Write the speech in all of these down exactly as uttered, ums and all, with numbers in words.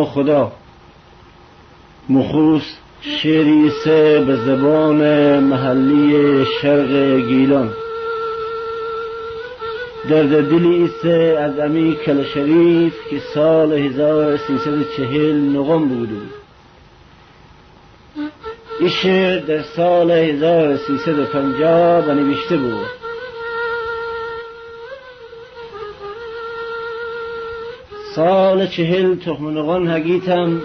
خدا. مخوص شعری ایسه به زبان محلی شرق گیلان. درد دلی ایسه از امی کله شریف که سال هزار و سیصد و چهل نوقان بوده بو. ای شعر در سال هزار و سیصد و پنجاه بنویشته بو. سال چهل تخم نوقان هگیتم،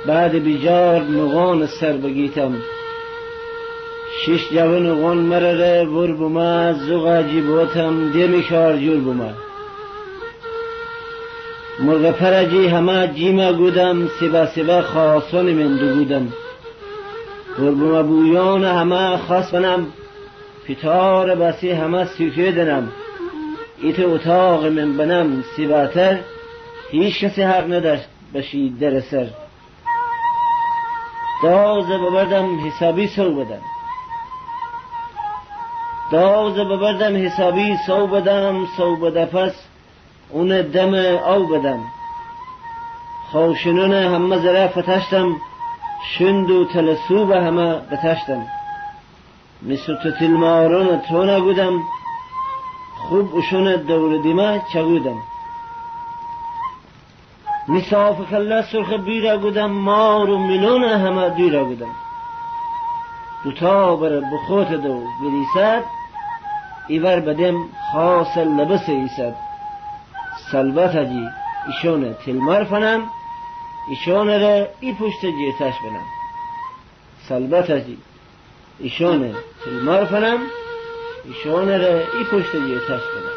بعد بیجار نوقان سر بگیتم. شیش جوه نوقان مره ره ور بومه، زوغا جی بوتم، دیمی کار جور بومه. مرغ پر جی همه جیمه گودم، سیبه سیبه خاصون من دوگودم. ور بومه بویون همه خاص بنم، پیتار بسی همه سیفه دنم. ایته اتاق من بنم سیباتر، هیچ کسی حق نداشت بشی در سر. داغ ز ببردم حسابی سو بدم. داغ ز ببردم حسابی سو بدم، سو بده پس اونه دم او بدم. خوشنون همه زره فتشتم، شند و تل سوب همه بتشتم. می سوت تیلمارون تونه گودم، خوب اوشون دور دیمه چگودم. می صاف کله سرخ بیره گودم، مار و میلون همه دویره گودم. دوتا بره بخوت دو گریسد، ایور بدم خاص لبس ایسد. سلبت جی ایشون تیلمار فنم، ایشون ره ای پشت جیتش بنم. سلبت جی ایشون تیلمار فنم، ایشون ره ای پشت جیتش بنم.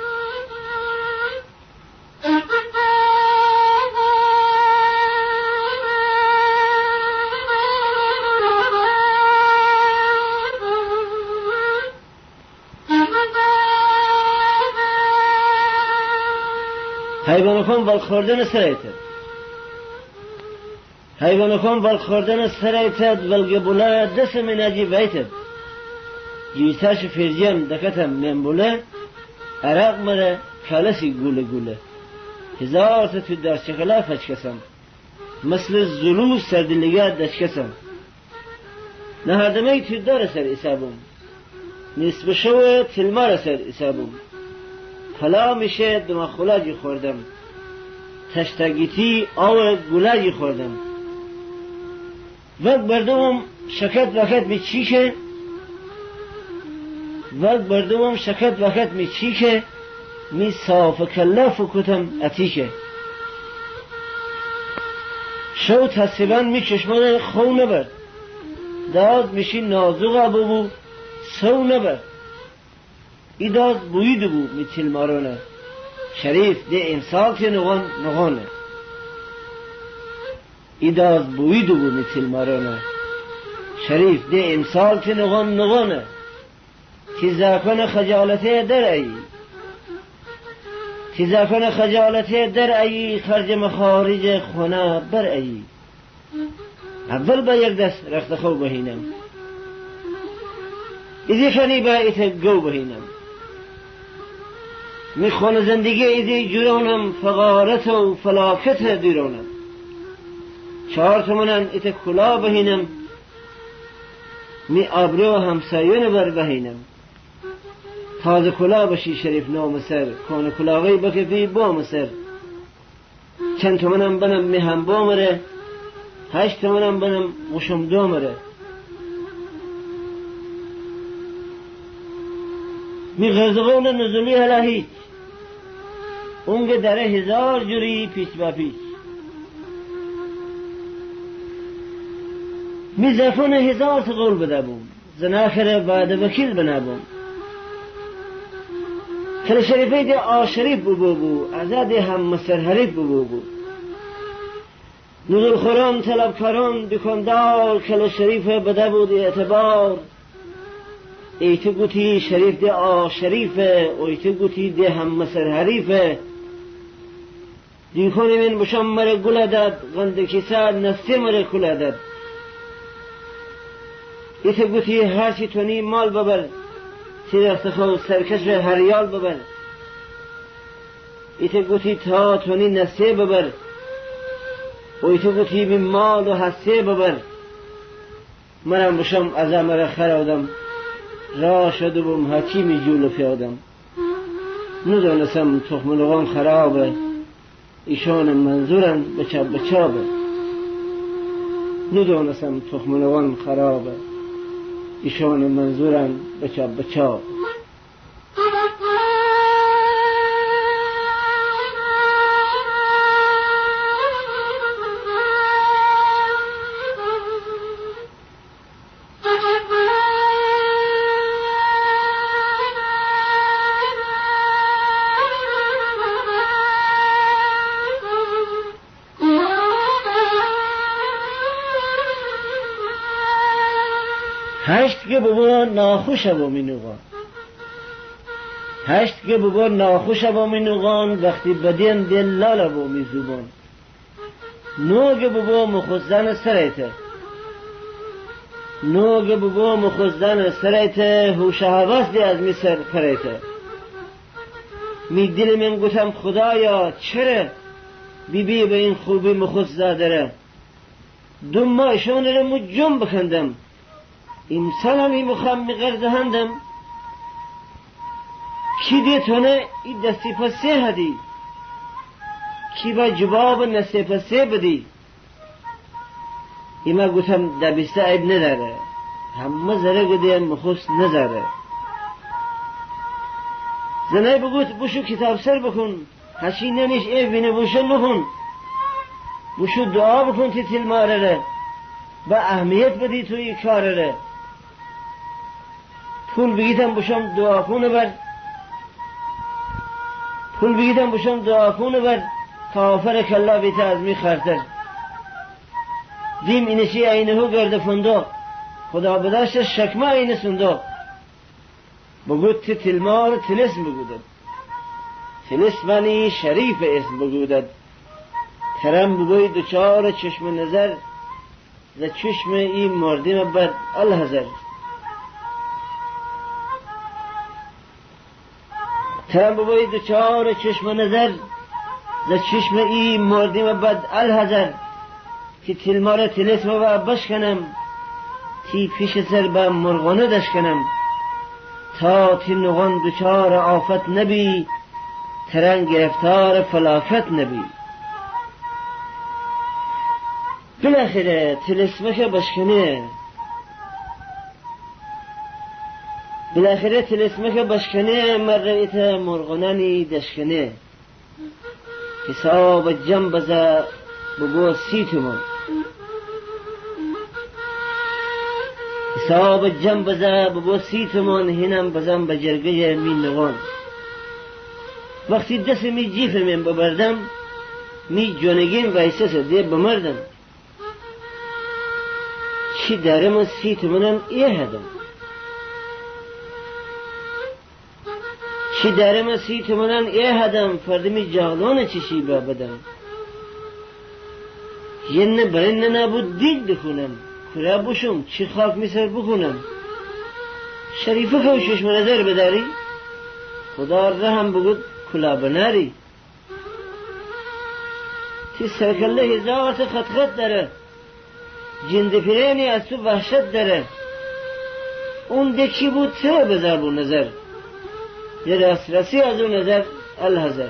حیوانکان ول خوردن سر ایتد. حیوانکان ول خوردن سر ایتد، ولگه بوله دس من جی ویتد. جیتش فیرجم دکتم من بوله، عرق مره کلسی گوله گوله. هزار تا تو در چکله فچکسم، مثل زلو سردیلیگه دچکسم. نهردمه تودار سر ایسابوم، نصف شو تیلمار سر ایسابوم. پلا میشه دمه خولاجی خوردم، تشتگیتی آو گولاجی خوردم. وگ بردوم شکت وکت می چیکه، وگ بردوم شکت وکت می چیکه، می صاف کله فوکوتم اتیکه. شو تسیبن می چشمانه خو نبرد، داد میشی نازوغا ببو سو نبرد. ای داز بویی دوبو می تیلمارونه، شریف ده امسال تی نوغون نوغونه. ای داز بویی دوبو می تیلمارونه، شریف ده امسال تی نوغون نوغونه. تی زاکون خجالته در ایی، تی زاکون خجالته در ایی، خرج مخارج خونه بر ایی. اول با یک دس رختخو بهینم، ایزی فنی با ایته گو بهینم. می خون زندگی ایزی جورونم، فقارت و فلاکت دیرونم. چهار تومنن ایته کلا بهینم، می آبرو همسایون بر بهینم. تازه کلا بشی شریف نام سر، کون کلاغی بکفی بام سر. چند تومنم بنم می هم بامره، هشت تومنم بنم غشم دامره. می غرزغون نزولی هلا هیچ، اونگه دره هزار جوری پیچ با پیچ. می زفون هزار تا قول بده بوم، زناخره وعده وکیل بنابوم. کل شریفه ده آ شریف ببو بو، ازاده هم مسر حریف ببو بو. نزول خوران، طلبکاران، دکاندار، کل شریفه بده بود اعتبار. ایته گوتی شریف ده آ شریفه، اویته گوتی ده هم مسر حریفه. دیکونی من بشم مره گل داد، غند کیسه نستی مره کل داد. ایته گوتی هرچی تونی مال ببر، تی رختخو سرکش هریال ببر. ایته گوتی تا تونی نستی ببر، اویته گوتی می مال و هسه ببر، منم بشم از امره خر اودم، راه شده بوم هچی می جول فیادم. ندانستم تخم نوغان خرابه، ایشان منظورن بچا بچابه. ندانستم تخم نوغان خرابه، ایشان منظورن بچا بچابه. هشت گه ببو ناخوش بو می نوغان. هشت گه ببو ناخوش بو می نوغان، وختی بدیم دل لال بو می زوبان. نو گه ببو مخوس زن سریته. نو گه ببو مخوس زن سریته، هوش و حواس دی از می سر پریته. می دل من گوتم خدایا چره، بیبی به این خوبی مخوس زادره. دو ماه ایشانه ره مو جون بکندم، ایمسال هم ای مخم می قرض هندم. کی دی تونه ای دستی پسه هدی، کی با جواب نسه پسه بدی. ایمه گوتم ده بیسته عیب نداره، همه زره گده مخوس نزاره. زنای بگوت بوشو کیتاب سر بکون، هچی ننیش ای وینه بوشو نکون. بوشو دعا بکون تی تیلماره ره، به اهمیت بدی تو ای کاره ره. پول بیگیتم بوشم دعاخونه بر، پول بیگیتم بوشم دعاخونه بر، کافر کلا بیته از می خرتر. دیم اینه چی عینه هو گرده فندق، خدا بداشته شکمه عینه صندوق. بگوت تی تیلمار تلسم بگودد، تلسمانی شریف اسم بگودد. ترم ببوی دچار چشم نظر، ز چشم ای مردم بد الحذر. ترم ببوی دچار چشم نظر، ز چشم ای مردم بد الحذر. تی تیلمار تلسم و بشکنم، تی پیش سر به مرغانه دشکنم. تا تی نوغان دچار آفت نبی، ترن گرفتار فلافت نبی. بالاخره تلسمکه بشکنه، بالاخره تلسمکه بشکنه، مره ایته مرغانانی دشکنه. حساب جم بزه ببو سی تومان. حساب جم بزه ببو سی تومان، هینم بزم به جرگه‌ی می نوغان. وختی دس می جیف من ببردم، می جونگین ویسه سه ده بمردم. چی دارم سی تومنم ای هدم؟ چی دارم سی تومنم ای هدم؟ فردمی جالون چشی با بدم؟ یه نه برین نه نبود دیگ دکونم. کورا بوشوم، چی خاک می سر بکونم؟ شریفه کو چشم نظر بداری، خدا رحم بگود کلا بناری. تی سرکله هیزار ته خط خط داره، جندی پیرینی از تو وحشت داره. اون دکی بو تره بزار بو نظر، یه دسترسی از اون نظر الحذر.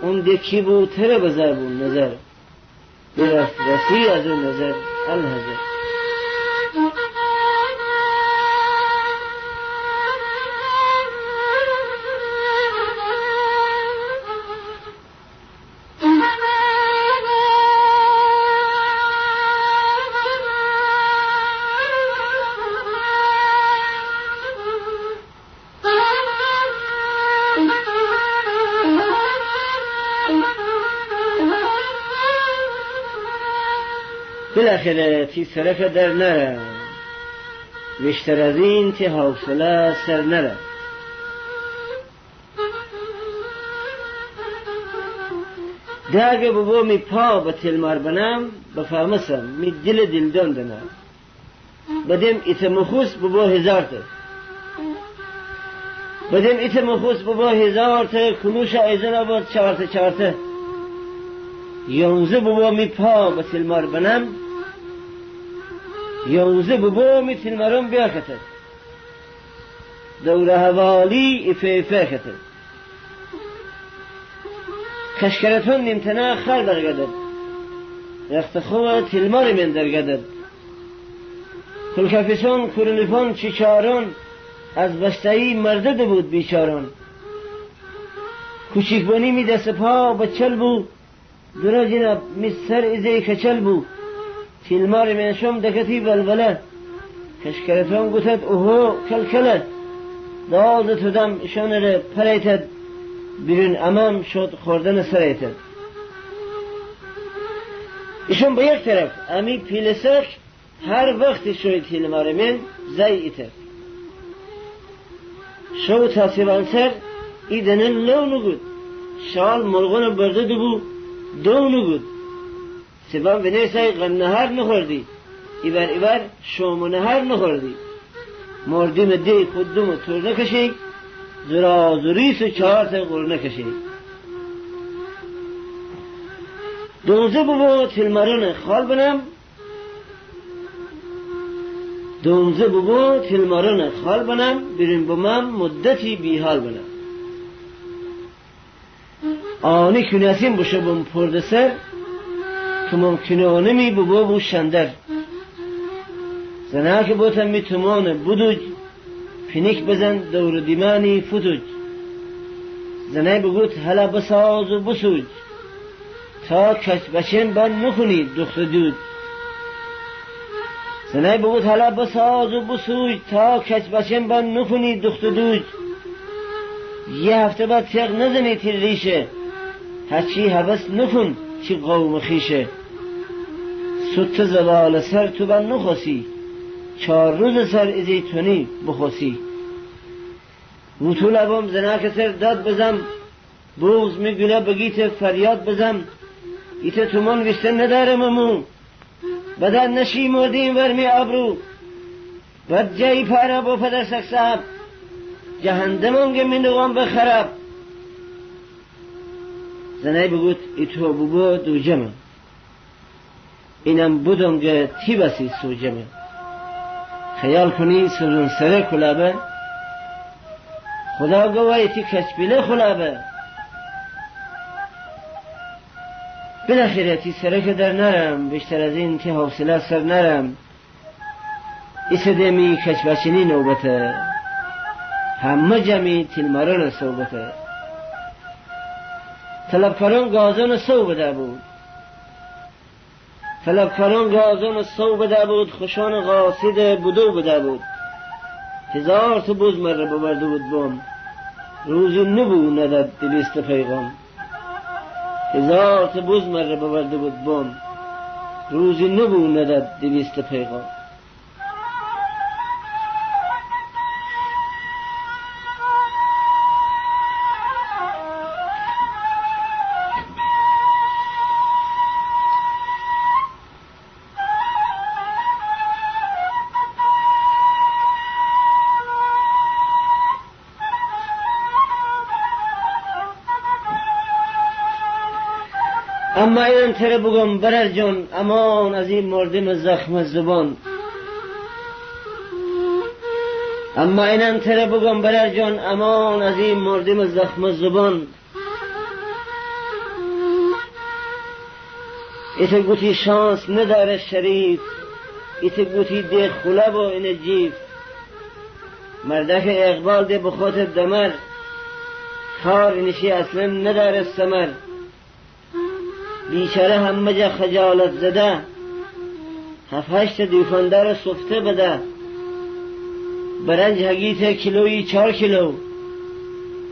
اون دکی بو تره بزار بو نظر، یه دسترسی از اون نظر الحذر. بالاخره تی سرکه در نره، ویشتر از این تی حوصله سر نره. داگه ببو می پا به تلمار بنم، بفهمسم می دل دلدان دنم. بدم ایته مخوس ببو هیزار ته. بدم ایته مخوس ببو هیزار ته، کلوش ایزن آباد چارته چارته. یونزه بوبو می پا به تیلمار بنم، یونزه بوبو می تیلمارون بیاکتد. دور هوالی ایفه ایفه کتد. کشکرتون نیمتنه خر درگدد، رخت خوه تیلمار من درگدد. کلکفیسون، کورونیفون، چیچارون، از بسته‌یی مرده دبود بیچارون. کوچیک بنی می دس پا به چل بو، دورا جناب می سر ایزه کچل بو. تیلمار من شوم دکتی ولوله. کشکرتون گوتد اوهو کلکله. داز تودم ایشانه ره پر ایتد. بیرون امم شد خوردن سر ایتد. ایشون به یک طرف، امی پیله سک هر وختی شوی تیلمار من زای ایتد. شو تا سیبان سر ای دنه لو نوگود، شال مرغون برده دبو دو نوگود. سیبان وینه سای غم نهار نخوردی، ایوار ایوار شوم و نهار نخوردی. مردیم دی خود دوم تور نکشی، زورا زوریس و چهار تا غور نکشی. دونزه ببو تیلمارون خال بنم، دونزه ببو تیلمارون خال بنم، بیرون بمم مدتی بی‌حال بنم. آنی کونه‌سیم بوشو بوم پرده سر، تومون کونه‌ونمی ببو بو شندر. زناکه بوتم می تومون بودوج، پینیک بزن دور دیمانی فوتوج. زنای بگوت هلا بساز و بسوج، تا کچ بچن بند نوکونی دوخت و دوج. زنای بگوت هلا بساز و بسوج، تا کچ بچن بند نوکونی دوخت و دوج. یه هفته بعد تیغ نزنی تی ریشه، هرچی هوس نوکون چی قوم خویشه. سوت زوال سر تو بند نوخوسی، چار روز سر ایزی تونی بخوسی. وطول بوم زناکه سر داد بزم، بغض می گونه بگیته فریاد بزم. ایته تومون ویسته ندارم امو، بدن نشی مردیم ور می آبرو. بد جایی پاره بو پدر سک صاحب، جهندمون گه می نوغان به خراب. زنای بگوت ای تو ببو دوجمه. اینم بودون گه تی وسی سوجمه. خیال کونی سوزون سره کلابه، خدا گوایه تی کچ پیله خلابه. بالاخره تی سره که در نرم، بیشتر از این تی حوصله سر نرم. ایسه ده می کچ بچینی نوبته، همه جا می تیلمارون صوبته. طلبکارون گازون سو بده بود، طلبکارون گازون سو بده بود، خوشان قاصد بدو بده بود. هزار تا بز مره ببرده بود بام، روزی نبو نداد دویست پیغام. هزار تا بز مره ببرده بود بام، روزی نبو نداد دویست پیغام. اما اینم تره بگم برار جان، امان از این مردم زخم زبان. اما اینم تره بگم برار جان، امان از این مردم زخم زبان. ایته گوتی شانس نداره شریف، ایته گوتی ده خلابه اینه جیف. مردک اقبال ده بخوته دمر، کار اینشی اصلاً نداره ثمر. بیچاره همه جا خجالت زده، هفت هشت دوکاندار سفته بده. برنج هگیته کیلویی چار کیلو،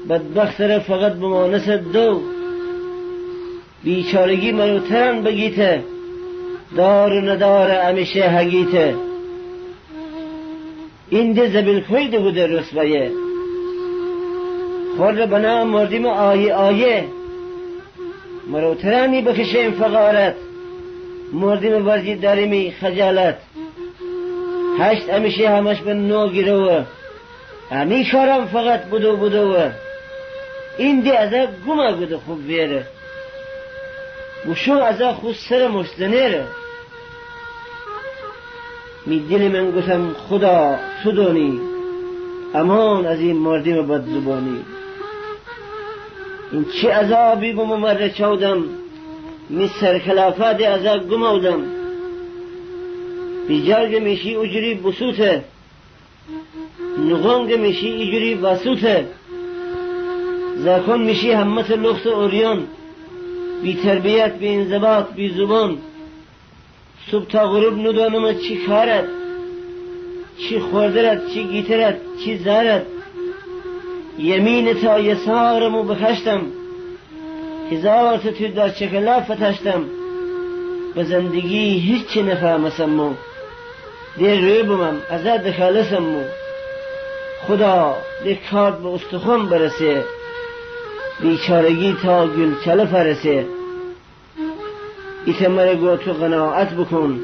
بدبخت ره فقط بمانسه دو. بیچارگی مرو تران بگیته، دار و ندار همیشه هگیته. این ده زبیل کوی ده بوده رسوایه، خور بنا مردیم آیه آیه. مرو ترانی بکشه این فقارت، مردیم ورزی داریمی خجالت. هشت همیشه همش به نو گیروه، امی کارم فقط بدو بدوه. این ده از گوما گوده خوب ویره. بوشو ازه خو سر موشت زنه ره. می دیل من گوتم خدا تو دونی، امان از ای مردم بدزبانی. این چی عذابی بمو مره چودم، می سرکلافه ده ازه گمودم. بیجارگ میشی اوجوری بسوته، نوغونگ میشی ایجوری وسوته. زاکون میشی همت لخت اوریون، بی تربیت، بی انضباط، بی زبان. صبح تا غروب ندونم چی کارت، چی خوردرت، چی گیترت، چی زارت. یمین تا یسارمو بکشتم، هزار تا تو در چکلا فتشتم. به زندگی هیچی نفهمسمو، ده روی بمم ازه دخالسمو. خدا ده کارد به استخوان برسه، بیچارگی تا گلچله فرسه. ایته مره گو تو قناعت بکن،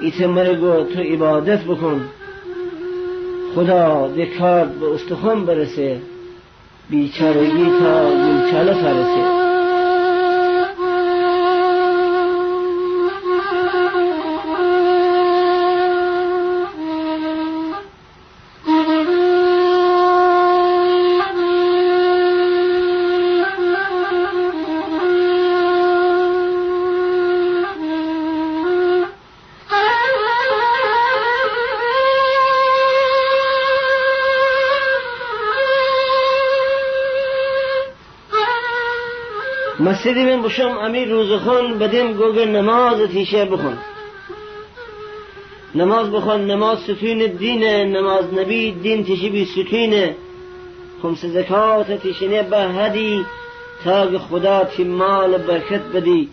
ایته مره گو تو عبادت بکن. خدا ده کارد به استخوان برسه، بیچارگی تا گلچله فرسه. مسجدی من بوشوم امی روزخوان، بدم گوگه نماز تیشه بخون. نماز بخون، نماز ستون دینه، نماز نبی دین تیشی بی ستونه. خمس زکات تیشینه به حدی، تا گه خدا تی مال برکت بدی.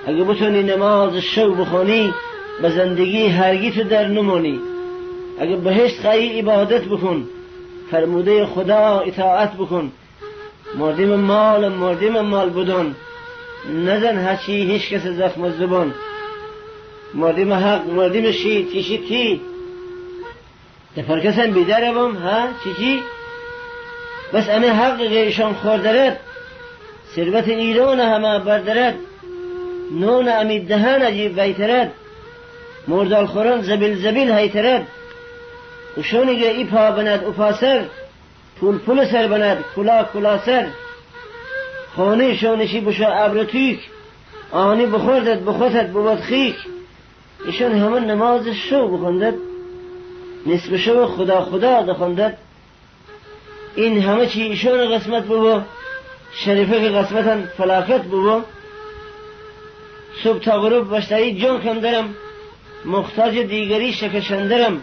اگه بتونی نماز شو بخونی، به زندگی هرگی تو در نمونی. اگه بهشت خوایی عبادت بکن، فرموده خدا اطاعت بکن. مردم مال، مردم مال بدون، نزن هچی هیچ کس زخم زبون. مردم حق، مردم شی، تیشی تی. دپرکسن بیدار بم، ها؟ چی چی؟ بس امی حق گه ایشان خوردرد، ثروت ایران همه بردرد، نون امی دهان جی ویترد، مردال خوران زبیل زبیل هیترد، اوشونی گه ای پا بند او پا سر، پول پول سر بند، کلا کلا سر، خانه شونشی بشو ابر تویک، آنی بخوردد، بخوتد، ببد خیک. ایشان همه نماز شو بخوندد، نصف شو خدا خدا دخوندد. این همه چی ایشان قسمت ببو، شریفه که قسمتن فلاکت ببو. صبح تا غروب بشتایی جان کندرم، محتاج دیگری شکشندرم.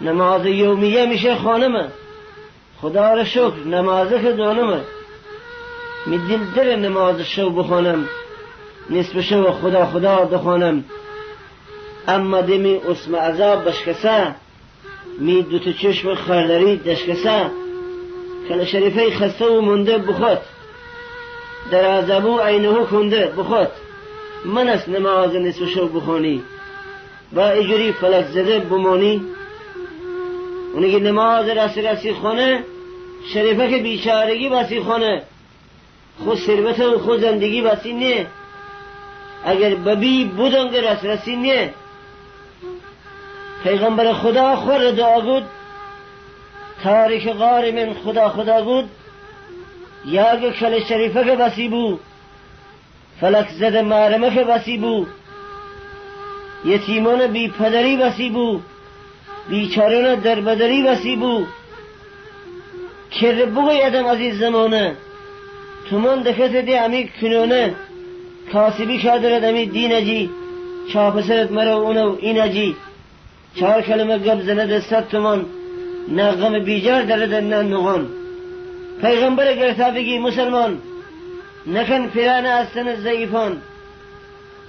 نماز یومیه میشه خانمه، خدا را شکر، نمازه که دونمه. می دل دره نماز شو بخوانم، نصف شو خدا خدا دخوانم. اما ده می اسم عذاب بشکسه، می دوته چشم خردری دشکسه. کل شریفه خسته و مونده بخوت، در عذابو عینهو کنده بخوت. من است نماز نصف شو بخوانی، با ایجوری فلک زده بمانی. اونی که نماز رس رسی خونه، شریفه که بیچارگی بسی خونه. خو ثروت و خو زندگی بسی نه، اگر ببی بودن که رس رسی نه. پیغمبر خدا خور دعا گود، تاریک غار من خدا خدا گود. یا که کل شریفه که بسی بو، فلک زده محرمه که وسی بو، یتیمانه بی پدری وسی بو، بیچارانه دربدری وسی بو. کره بگوی ادم از ای زمانه، تومان دکته ده امی کنونه، کاسبی کادرد امی دینه جی، چاپسرد مره اونه و اینه جی. چار کلمه گب زنده صد تومان، نه غم بیجار درده نه نوغان. پیغمبر گر تا بگی مسلمان، نکن پیرانه از تن ضعیفان.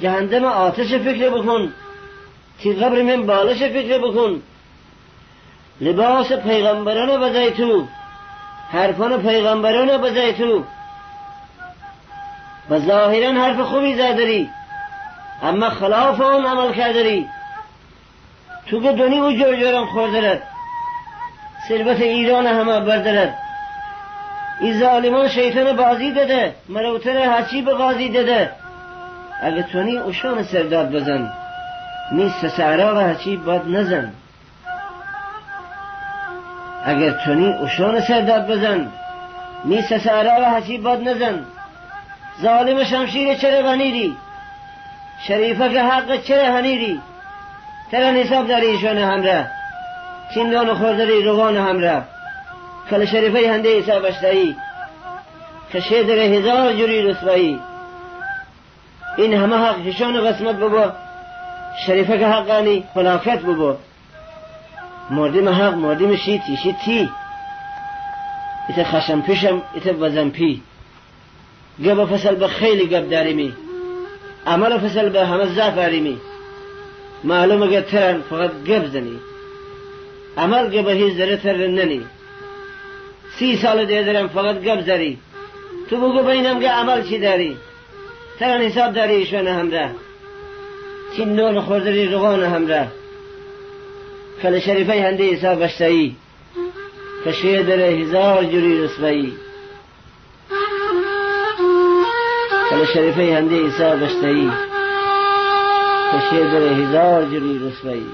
جهندم آتش فکر بکن، تی قبر من بالش فکر بکن. لباس پیغمبرانه بزای تو، حرفان پیغمبرانه بزای تو. به ظاهرا حرف خوبی زادری، اما خلاف آن عمل کردری. تو که دونی او جور جوران خوردرد، ثروت ایران همه بردرد. ای ظالمان شیطان بازی دده، مره و تره هچی به قاضی دده. اگه تونی اوشان سر داد بزن، می سسه عراق هچی باد نزن. اگر تونی اوشان سر داد بزن، می سسه عراق هچی باد نزن. ظالم شمشیر چره بنیدی؟ شریفه که حق چره هنیدی؟ تران حساب داری ایشان همره، چین دان خورده ری روغان همره. کل شریفه هنده حساب اشتایی، کشه دره هزار جوری رسوایی. این همه حق هیشان قسمت ببو، شریفه که حقانی فلاکت ببو. مردم حق مردم شی تی شی تی. ایته خشم پیشم، ایته وزن پی. گب فصل به خیلی گب داریمی، عمل فصل به همه ضعف آریمی. معلومه که تران فقط گب زنی، عمل گب هیچ ذره تر ننی. سی سال دیگه درم فقط گب زری. تو بگو بینم که عمل چی داری؟ تران حساب داری ایشان همره، چین دان خورده ری روغان همره. کل شریفه هنده حساب اشتایی، کشه دره هزار جوری رسوایی. کل شریفه هنده حساب اشتایی، کشه دره هزار جوری رسوایی.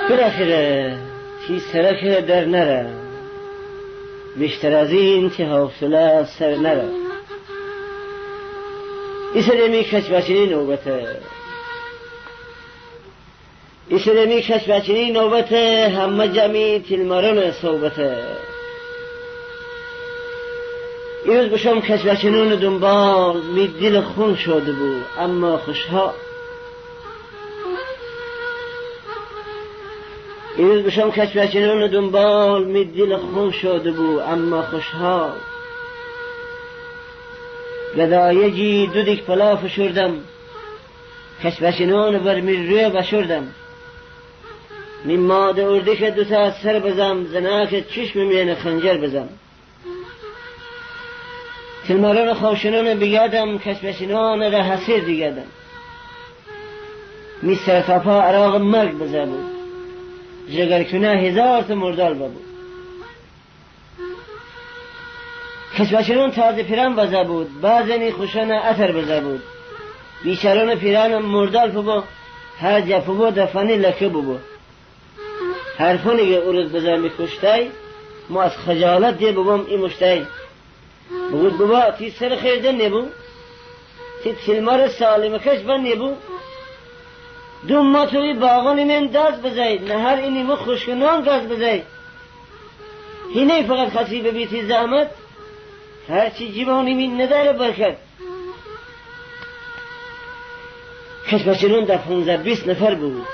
بالاخره تی سرکه در نره، بیشتر از این تی حوصله سر نره. ایسه ده می کچ بچینی نوبته. ایسه ده می کچ بچینی نوبته، همه جا می تیلماران صحبته. ایروز بشم کچ بچینان دنبال، می دیل خون شده بو اما خوشحال. ایروز بشم کچ بچینان دنبال، می دیل خون شده بو اما خوشحال. گدایه جی دو دیک پلا فشوردم، کچ بچینان بر می روی بشوردم. می ماده اردکه دوتا سر بزم، زناکه چشم مینه خنجر بزم. تیلماران خوشنان بیگادم، کچ بچینان ره حسیر دیگادم. می سر تا پا عراق مرگ بزه بود، جگرکونه هزار تا مردال ببود. کچ بچینان تازه پیران بزه بود، بعضنی خوشان عطر بزه بود. بیچاران پیران مردال فبو، هر جا فبو دفنی لکه ببو. حرفانی که او روز بزه می کشتای، مو از خجالت ده ببم ای مشتای. بگود ببا تی سر خیر ده نبو، تی تیلمار سالم کش بن نبو. دو ما توی باغانی من دست بزای، نه هر اینی مو خوشکنان گاز بزای. هینه فقط خاصی ببی تی زحمت، هرچی جیبانی می نداره برکت. کچ بچینان ده پونزده بیست نفر بود،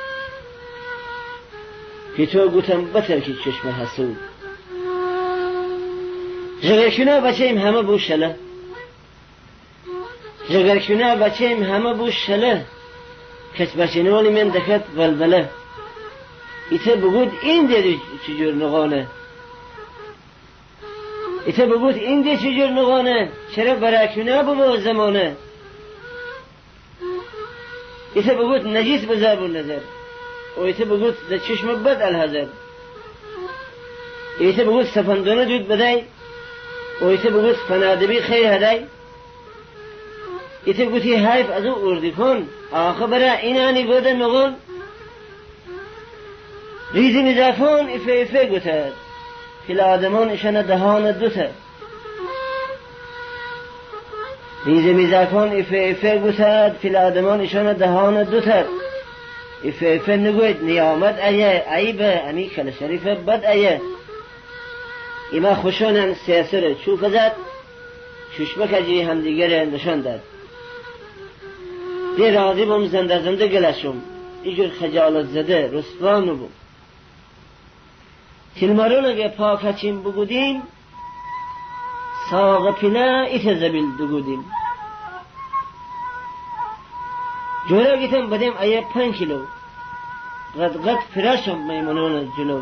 که تو گوتم بتر که چشم حسود. جگرکونه بچه‌یم همه بو شله، جگرکونه بچه‌یم همه بو شله، کچ بچینانی من دکت ولوله. ایته بگود این ده چجور نقانه. ایته بگود این ده چجور نقانه، چره برکونه ببو زمانه. ایته بگود نجیس بزه بو نظر، او ایته بگود ده چشم بد الحذر. ایته بگود سفندونه دود بدای، او ایته بگود فنادبی خیر هدای. ایته گوتی حیف از او اردکون، آخه برا اینانی گوده نقون. ریزی میزاکان ایفه ایفه گوتد، پیل آدمان ایشان دهان دوتد. ریزی میزاکان ایفه ایفه گوتد، پیل آدمان ایشان دهان دوتد. ایفه ایفه نگوید نیامد ایه، عیبه، امی کل شریفه بد ایه. ایما خوشانن سه سره چوف زد، چشمک جی همدیگره نشان داد. ده راضی بوم زنده زنده گله شوم، ایجور خجالت زده رسوا نبوم. تیلمارون اگه پا کچیم بگودیم، تاقٚ پینه ایتأ زبیل دوگودیم. جورا گیتم بدیم ایه پنج کیلو. قد قد فره شم میمونونٚ جلو.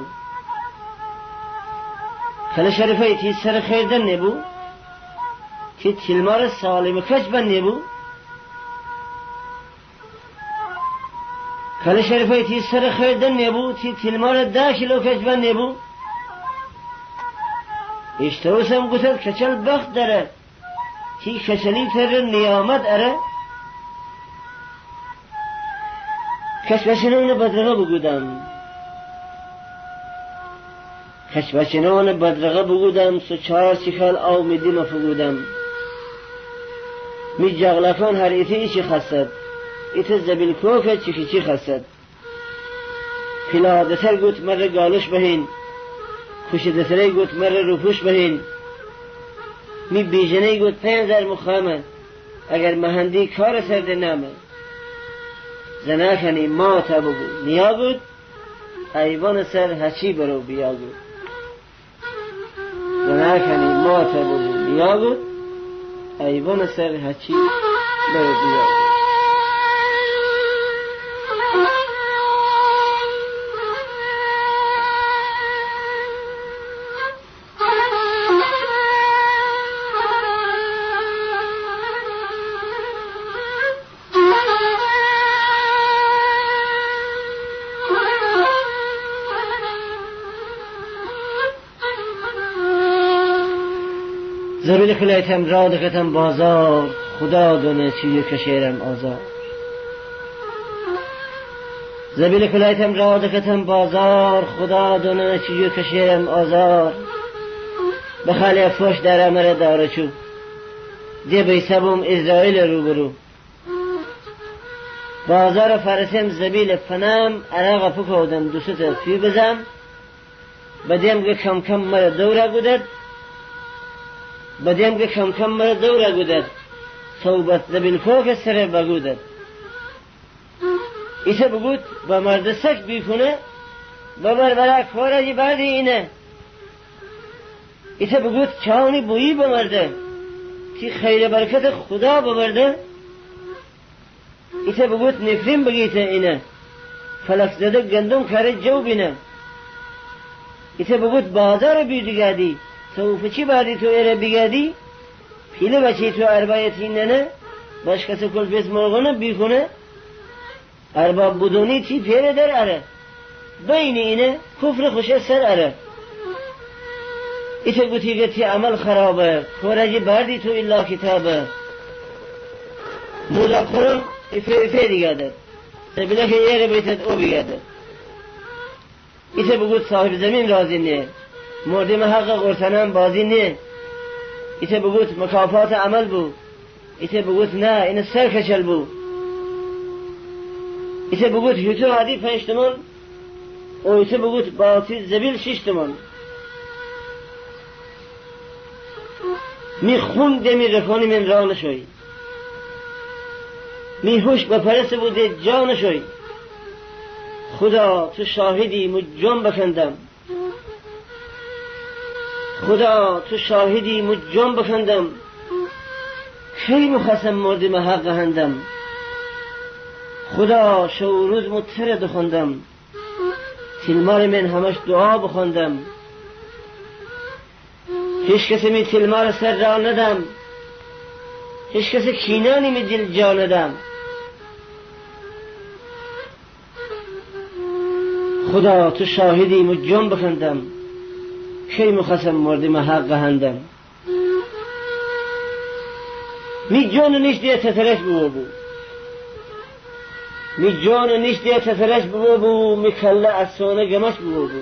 کله شریفه تی سرٚ خیر دن نبو، تی تیلمارٚ سالمٚ کچ بن نبو. کله شریفه تی سرٚ خیر دن نبو، تی تیلمارٚ ده کیلو کچ بن نبو. ایشته اوسم گوتد کچل بخت دره، تی کچلی تره نیامد اره. کچ بچنونٚ بدرقه بوگودم. کچ بچنونٚ بدرقه بوگودم، سو چار چیخل آو می دیمه فوگودم. می جغلکان هر ایته ایچی خسد، ایته زبیل کوکه چیکی چی خسد. پیلادتر گوت مره گالوش بهین، کوشیدتری گوت مره روپوش بهین. می بیجنه‌ی گوت پنج هزار مخامه، اگر مهندی کارٚ سر ده نامه. زناکنی ماته بوگو نیا گوت، ایوانٚ سر هچی برو بیا گوت. زناکنی ماته بوگو نیا گوت، ایوانٚ سر هچی برو بیا گوت. زبیل کلایتم را دکتم بازار، خدا دونه چیو کشیرم آزار. زبیل کلایتم را دکتم بازار، خدا دونه چیو کشیرم آزار. بخاله فوش دره مره داره چوب، ده بیسه بوم اسرائیل روبرو. بازار فرسم زبیل فنم، عرق فکودم دوسته فی بزم. بدیم گه کم کم مره دوره گودد، بدیم گه کم کم مره دوره گودد، صوبت زبیل کوکه سره بگودد. ایته بگوت بمرده سک بیکونه، ببر برا کوره جی بردی اینه. ایته بگوت چانی بویی بمرده، تی خیر برکت خدا ببرده. ایته بگوت نفرین بگیته اینه، فلک زده گندم کاره جو بینه. ایته بگوت بازار بیدیگادی، تو فچی بادی تو ایره بیگادی، پیله بچی تو اربایتی ننه، بشکسه کل بیت مرغونه بیکونه. ارباب بدونی تی پئره در اره، بینی اینه کفر خوشه سر اره. ایته گوتی گه تی عمل خرابه، کوره جی بردی تو ایلا کتابه. مولا خورم ایفه ایفه دیگه در، سبیله که ایره بیتد او بیگه در. ایته بگوت صاحب زمین راضی نه، مردم حق قرصنان بازی نه. ایته بگوت مکافات عمل بو، ایته بگوت نه، اینه سر کچل بو. ایته بگوت هیتو هادی پنج تومن، او ایته بگوت باتی زبیل شیش تومن. می خون دمی رکونی من را نشوی، می هوش بپرسه بو ده جا نشوی. خدا تو شاهدی مو جون بکندم، خدا تو شاهدی مو جون بکندم، کی مو خسم مردم حق هندم. خدا شو روز مو تره دخوندم، تیلمار من همش دعا بخوندم. هیچ کس می تیلمار سر را ندم، هیچ کس کینانی می دل جا ندم. خدا تو شاهدی مو جون بکندم، کی مو خسم مردم حق هندم. می جون نیش ده تترش بو بو، می جون نیش ده تترش بو بو، می کله از سونه گمش بو بو.